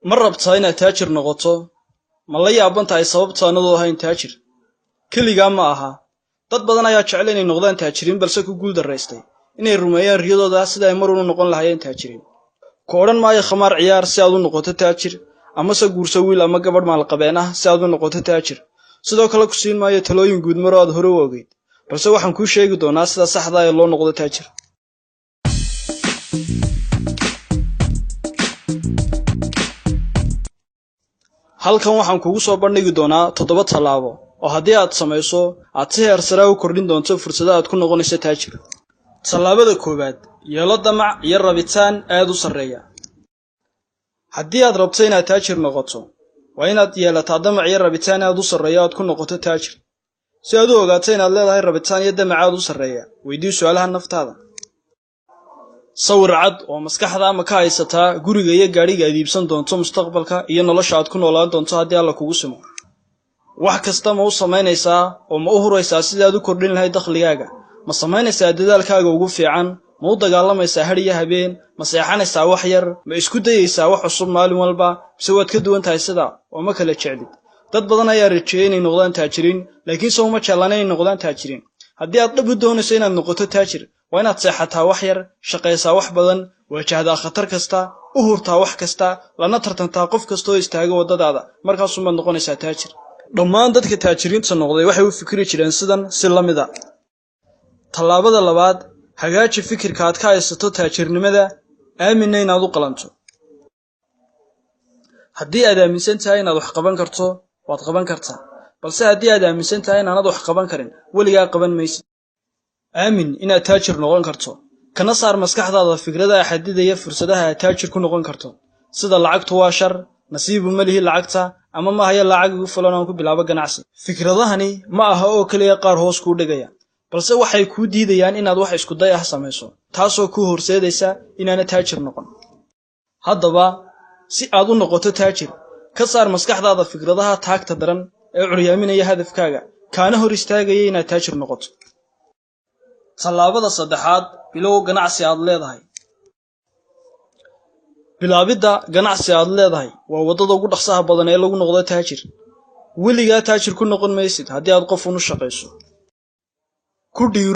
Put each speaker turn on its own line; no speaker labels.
Ma rabtaa inaad taajir noqoto? Ma la yaaban tahay sababta anadoo ahayn taajir? Keligaa ma aha. Dad badan ayaa jecel inay noqdaan taajiriin, balse ku guul daraystay inay rumeeyaan riyadooda sida ay marun u noqon lahaayeen taajiriin. Ku odhan maayo khamaar ciyaar si aad u noqoto taajir, amase guurso wiil ama gabadh maalqabeen ah si aad u noqoto taajir. Sidoo kale ku siin maayo talooyin guudmaro aad hore u ogeyd, balse waxaan kuu sheegi doonaa sida saxda ee loo noqdo taajir. Halkan waxaan kugu soo bandhigi doonaa 7 tallaabo oo haddii aad samayso aad si heer sare u kordhin doonto fursada aad ku noqonayso taajir. Tallaabada koowaad: yeelo damac iyo rabitaan aad u sarreeya. Haddii aad rabto inaad taajir noqoto, waa inaad yeelataa damac iyo rabitaan aad u sarreeya aad ku noqoto taajir. Si aad u ogaato inaad leedahay rabitaan iyo damac aad u sarreeya, weydii su'aalaha naftaada. Sawir cad oo maskaxda ama ka haysataa guriga iyo gaadhiga aad iibsan doonto mustaqbalka iyo nolosha aad ku noolaan doonto haddii Alla kugu simo. Wax kasta ma u samaynaysaa oo ma u huraysaa sidii aad u kordhin lahayd dakhligaaga? Ma samaynaysaa dadaalkaaga ugu fiican? Ma u dagaalamaysaa har iyo habeen? Ma seexanaysaa wax yar? Ma isku dayaysaa wax cusub maalin walba? Mise waad ka duwan tahay sidaa oo ma kala jeclid? Dad badan ayaa rajeeyay inay noqdaan taajiriin, laakiin se uma jeclaan inay noqdaan taajiriin. Haddii aad dhab u doonayso inaad noqoto taajir, waa inaad seexataa wax yar, shaqaysaa wax badan, waajahdaa khatar kasta, u hurtaa wax kasta, lana tartantaa qof kasta oo istaaga waddadaada. Markaasumaad noqonaysaa taajir. Dhammaan dadka taajiriinta noqday waxay u fikri jireen sidan si la mid a. Tallaabada labaad: hagaaji fikirka aad ka haysato taajirnimada, aaminna inaad u qalanto. Haddii aad aaminsan tahay inaad wax qaban karto, waad qaban kartaa, balse haddii aad aaminsan tahay inaanad wax qaban karin, weligaa qaban maysid. Aamin inaad taajir noqon karto, kana saar maskaxdaada fikradaha xadidaya fursadaha aad taajir ku noqon karto, sida lacagtu waa shar, nasiibu ma lihi lacagta, ama ma hayo lacag igu filan oon ku bilaabo ganacsi. Fikradahani ma aha oo keliya qaar hoos kuu dhigaya, balse waxay kuu diidayaan inaad wax isku day ah samayso, taasoo kuu horseedaysa inaana taajir noqon. Haddaba si aad u noqoto taajir, ka saar maskaxdaada fikradaha taagta daran ee curyaaminaya hadafkaaga, kaana hor istaagaya inaad taajir noqoto. Tallaabada saddexaad: bilow ganacsi aad leedahay. Bilaabidda ganacsi aad leedahay waa waddada ugu dhaqsaha badan ee lagu noqdo taajir. Weligaa taajir ku noqon maysid haddii aad qof unu shaqayso. Ku dhiiro